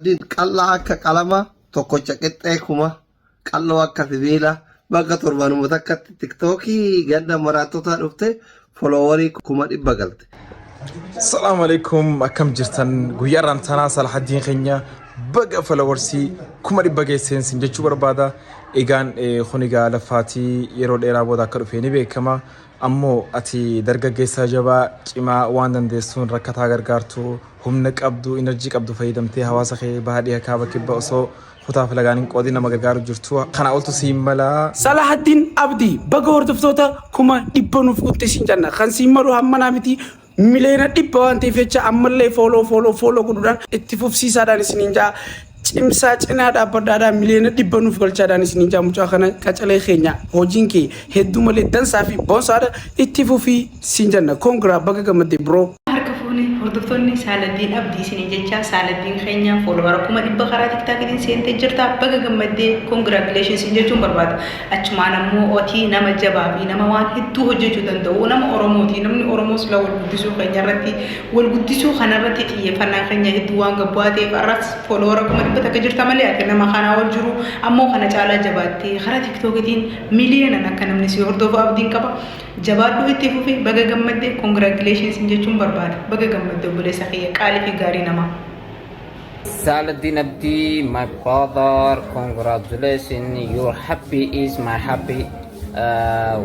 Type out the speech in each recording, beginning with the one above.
Din qal'aa akka qalama tokkocha qixxee kuma qal'oo akka sibiila bakka torbanuma takkatti tiktookii ganda maraattotaa dhufte foloowarii 100,000 galte. Salaamu alaikum, akkam jirtan? Guyyaa irraan tanaa Salahaddiin keenya baga falawarsii 100,000 geesseen sin jechuu barbaada. Egaan kun egaa lafaatii yeroo dheeraa booda akka dhufe ni beekama. Ammoo ati dargaggeessaa jabaa cimaa waan dandeessuun rakkataa gargaartu, humna qabdu, energy qabdu fayyadamtee hawaasa kee baha, dhiha, kaaba, kibba osoo kutaa fi lagaan hin qoodin nama gargaaru jirtu. Kana oltu siin mala. Salahaddin Abdi, baga hordoftoota 100,000 nuuf gutte siin jenna. Kan siin malu hammanaa miti, 100,000,000 waan ta'eef jecha ammallee follow, follow, follow godhuudhaan itti fufsiisaadhaan isiniin ja'a. Cimsaa, cinaa dhaabbadhaadhaan 100,000,000 nuuf galchaadhaan isiniin ja'a. Mucaa kana qacalee keenya, hojiin kee hedduu malee dansaa fi boonsaadha, itti fufii siin jenna. Congra, baga gammadde, bro. Harka fuune hordoftoonni Saaladdiin Abdii, isinii jecha Saaladdiin keenya followera 100,000 karaa TikTokitiin seentee jirta. Baga gammaddee, congratulations jechuun barbaada. Achumaan ammoo otii nama jabaa fi nama waan hedduu hojjechuu danda'u, nama Oromooti. Namni Oromoo sila wal guddisuu keenya irratti, wal guddisuu kanarratti xiyyeeffannaa keenya hedduu waan gabbu'aa ta'eef, har'as followera 100,000 jirta malee ati nama kanaa ol jiru. Ammoo kana caalaa jabaattee karaa TikTokitiin miliyoonan akka namni si hordofu abdiin qaba. Jabaadhuu itti fufi, baga gammadde, congratulations jechuun barbaada. Baga gammadde, obboleessa kiyya qaalii fi gaarii namaa. Saladin Abdi, my brother, congratulations. Your happy is my happy.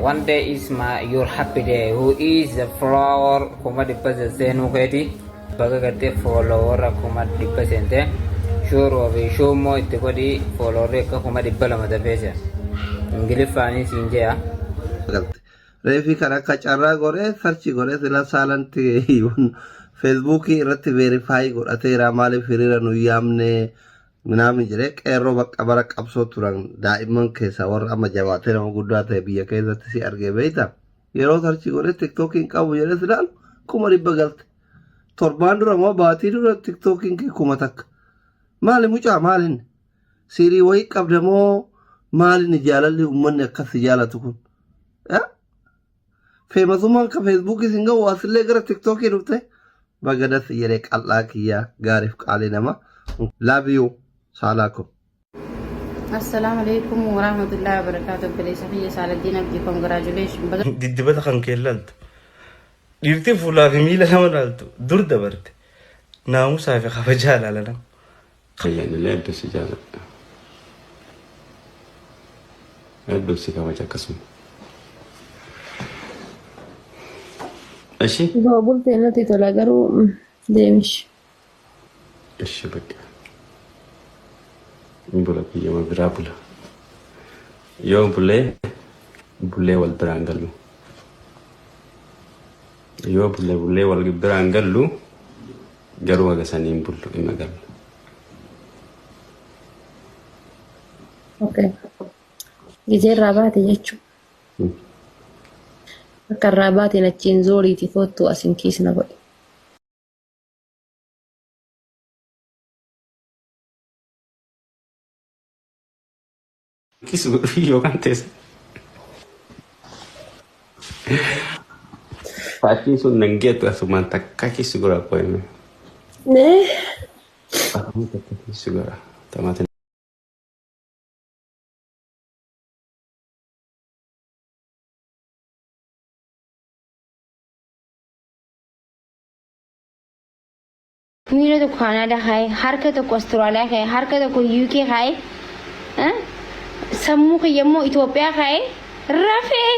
One day is my your happy day. Who is the follower 100,000 seenuu keeti. Baga gartee follower 100,000 seente. Sure fi show immoo itti godhi, follower akka 200,000 dafee seena. Ingiliffaanii siin je'a. Galte. Reefii kan akka carraa godhee search godhee sila saalanti Facebookii irratti verify godhateera, maaliif hiriira nu yaamne minaamin jedhee. Qeerroo bakka bara qabsoo turan daa'imman keessaa warra amma jabaatee nama guddaa ta'e biyya keessatti si argee beeyta. Yeroo search godhee TikTokiin qabu jedhee silaalu 100,000 galte. Torbaan dura moo baatii dura TikTokiin kee 1000. Maali mucaa, maalin? Siirii wayii qabda moo maalin jaalalli uummanni akkas si jaalatu kun? Famousummaan ka Facebookii sin ga'u asillee gara TikTokii dhufte. Baga das jedhee, qal'aa kiyyaa, gaariif qaalii nama. Love you, saalaa ko. Assalaamu alaikum warahmatullahi wabarakatuh. Obboleessa kiyya Saaladdiin Abdii, congratulations. Baga Diddibata kan kee laaltu. Dhiirti fuulaa fi miila nama laaltu dur dabarte. Naamusaa fi kabajaa laala nama. Ayyaanillee hedduu si jaaladha. Hedduu si kabaja akkasuma. Ishi? Osoo bultee natti tola, garuu deemish. Ishi, bakka. Hin bula, guyyama biraa bula. Yoo bulee bulee wal biraan gallu. Yoo bulee bulee wal biraan gallu, garuu haga sanii hin bullu, dhimma gallu. Okay. Gizee irraa baate jechuudha. Akka irraa baateen achiin zooriiti koottu asin kiisna godhe. Kiss godhufi yookaan teessa. Faatiin sun nan geettu, asumaan takka kiss godha qo'ime. Nee. Asumaan takka kiss godha. Tamaati. Miila tokko Kaanaadaa kaa'ee, harka tokko Austraaliyaa kaa'ee, harka tokko UK kaa'ee, sammuu kiyya immoo Itoophiyaa kaa'ee, rafee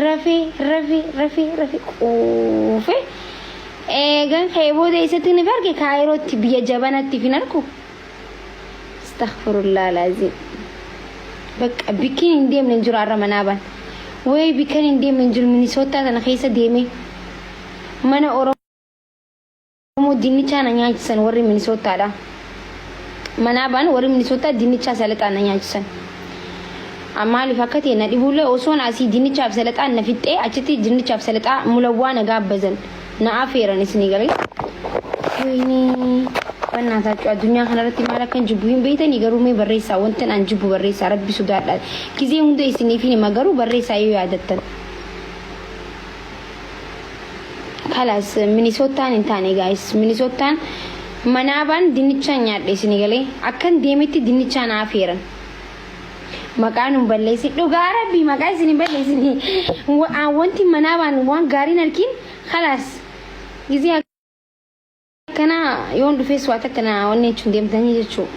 rafee rafee rafee rafee quufee eegan ka'ee booda eessatti ni arge? Kaayirootti, biyya jabanatti fin argu. Astaghfirullah laazim. Bakka bikkiin hin deemne hin jiru, har'a manaa ban. Wayi bikkan hin deemne hin jiru, Minisootaa sana keessa deemee mana Oromoo dinnichaa na nyaachisan warri Minisootaadha. Manaa baan warri Minisootaa dinnichaa salaxaa na nyaachisan. Maaliif akka ta'e na dhibullee, osoon asii dinnichaaf salaxaan na fixxee, achitti dinnichaaf salaxaa mulawwaa na gaabbazan na afeeran isinii galee. Wayinii bannaataachuu, addunyaa kanarratti maal akkan jibbu hin beektanii? Garuu mee barreessaa, wanta an jibbu barreessaa, rabbi sodaadha. Gizee hunda isiniif hin hima, garuu barreessaa yoo yaadattan. Kalaas, Minisootaan hin taane, guys. Minisootaan Manaabaan dinnichaan nyaadhe isinii galee akkan deemetti dinnichaa na afeeran. Maqaa nun balleessin dhugaa rabbii maqaa isin hin balleessin. Wanti manaabaan waan gaariin arkiin khalaas gizee akkanaa yoon dhufees waa takka na wanni jechuun deemtanii jechuu.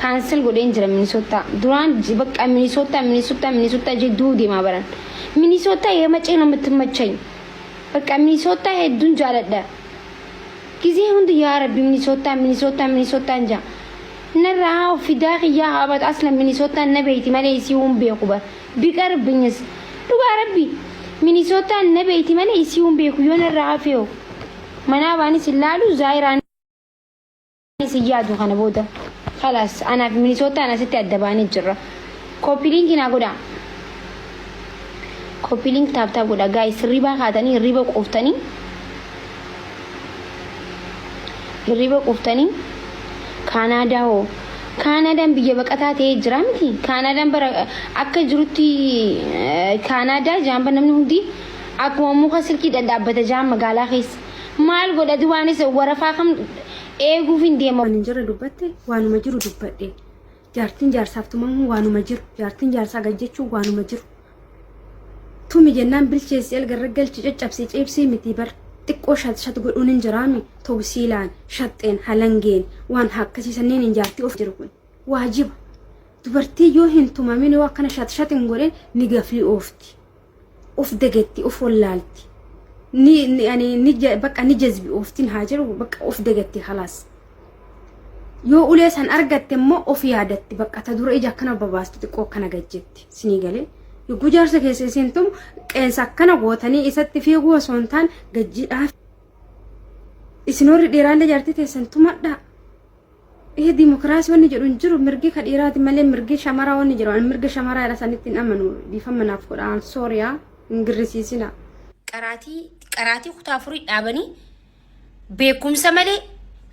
Cancel godheen jira Minnesota. Duraan bakka Minnesota Minnesota Minnesota jidduu deemaa baran. Minnesota የመቼ ነው የምትመቸኝ? በቃ Minnesota hedduun jaaladha. Gizee hundi yaa rabbi Minnesota Minnesota Minnesota jaa. Narraa haa fidaa kiyyaa haa batu asla Minnesota na beeyti malee isii hun beeku bar. Biqarbinyis. Dhugaa rabbi Minnesota na beeyti malee isii hun beeku yoo narraa hafeeyo. Manaa baanis hin laalu zaayiraanis hin yaadu kana booda. Khalaas anaaf Minnesota asitti adda baanee jirra. Copy link naa godhaa. Copy link tap tap godhaa guys, hirribaa kaatanii hirriba quuftanii hirriba quuftanii. Kaanaadaa hoo? Kaanaadaan biyya baqataa ta'ee jira miti. Kaanaadaan bara akka jirutti Kaanaadaa jaamba namni hundi akkuma muka silkii dhadhaabbata jaan magaalaa keessa. Maal godha duwaanis warafaa kam eeguuf hin deema. Waan hin jirre dubbatte, waanuma jiru dubbadhe. Jaartiin jaarsaaf tumamuun waanuma jiru. Jaartiin jaarsaa gad jechuun waanuma jiru. Tumi jennaan bilcheessi elga irra galchi caccabsii ciibsii miti bar xiqqoo shat shat godhuun hin jiraami tawsiilaan shaxxeen halangeen waan akkasii sanneen hin jaartii of jiru kun waajiba. Dubartii yoo hin tumamin yoo akkana shat shat hin godhin ni gafli oofti. Of dagatti of wallaalti. Ni ni ani ni bakka ni jazbi ooftiin haa jiru bakka of dagatti khalaas. Yoo ulee san argatte immoo of yaadatti bakka ta dura ija akkana babaasti xiqqoo akkana gajjetti sinii galee. Yogguu jaarsa keessa isiin tumu qeensa akkana gootanii isatti fiiguu osoo hin taane gajjidhaaf. Isin warri dhiiraallee jaartii teessan tumadhaa. Ihe dimokiraasii wanni jedhu hin jiru, mirgi ka dhiiraati malee mirgi shamaraa wanni jedhu ani mirga shamaraa jedha sanitti hin amanu, dhiifama naaf godha an sooriyaa hin girrisiisina. Qaraatii qaraatii kutaa afurii dhaabanii beekumsa malee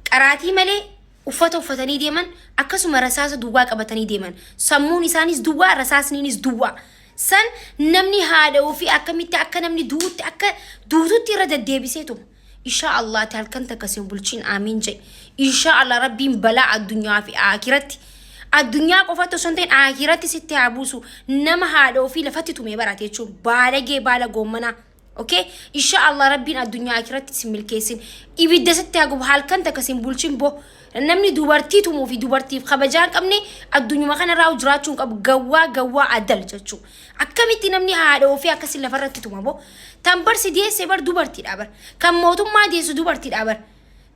qaraatii malee uffata uffatanii deeman, akkasuma rasaasa duwwaa qabatanii deeman, sammuun isaanis duwwaa, rasaasniinis duwwaa. San namni haadha ofii akkamitti akka namni du'utti akka duututti irra deddeebisee tuma. Insha Allah ati halkan takka sin bulchin, aamiin jedhi. Insha Allah rabbiin balaa addunyaa fi aakiratti, addunyaa qofatti osoo hin ta'in aakiratti sitti haa buusu. Nama haadha ofii lafatti tumee barate jechuun baalagee baala goommanaa. Okay? Insha Allah rabbiin addunyaa aakiratti sin milkeessin. Ibidda sitti haa gubu, halkan takka sin bulchin bo. Namni dubartii tumuu fi dubartiif kabajaa hin qabne addunyuma kanarraa jiraachuu hin qabu. Gawwaa gawwaa adal jechuudha. Akkamitti namni haadha ofii akkasii lafarratti tuma bo? Tan barsi deesse bar dubartiidha bar. Kan mootummaa deessu dubartiidha bar.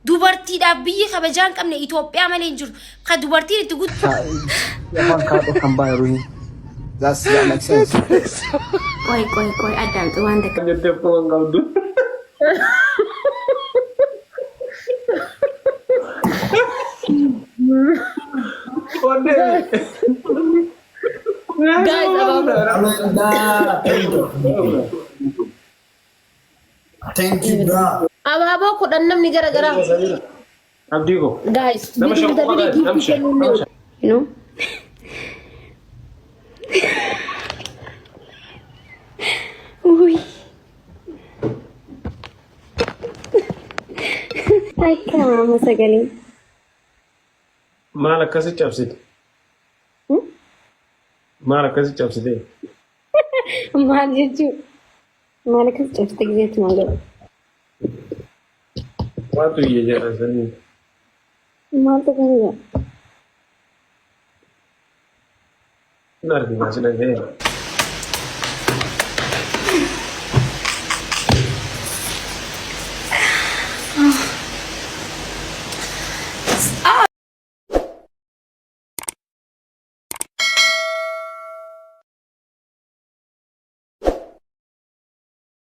Dubartiidhaaf biyyi kabajaa hin qabne Itoophiyaa malee hin jirtu. Ka dubartiin itti guddu. Afaan kaadhoo kan baay'ee ruhi. That makes sense. Qoy qoy qoy, addaamxi waan takka. Jettee akkuma hin qabdu. Guys, abaaboo. Thank you, bro. Abaaboo 10 namni gara garaa. Abdii ko. Guys, Nama 5 qofa double ta'e, gift nama 5. kennuun Nama 5. You know? Uy. Akka amma sagalee. Maal akkasi cabsite? Maal akkasi cabsite? Maal jechuu? Maal akkas cabsite gizeetti maal godha? Waatu iyya jedha sanii. Maal tokko jedha? Hin argina si dhaga'eera.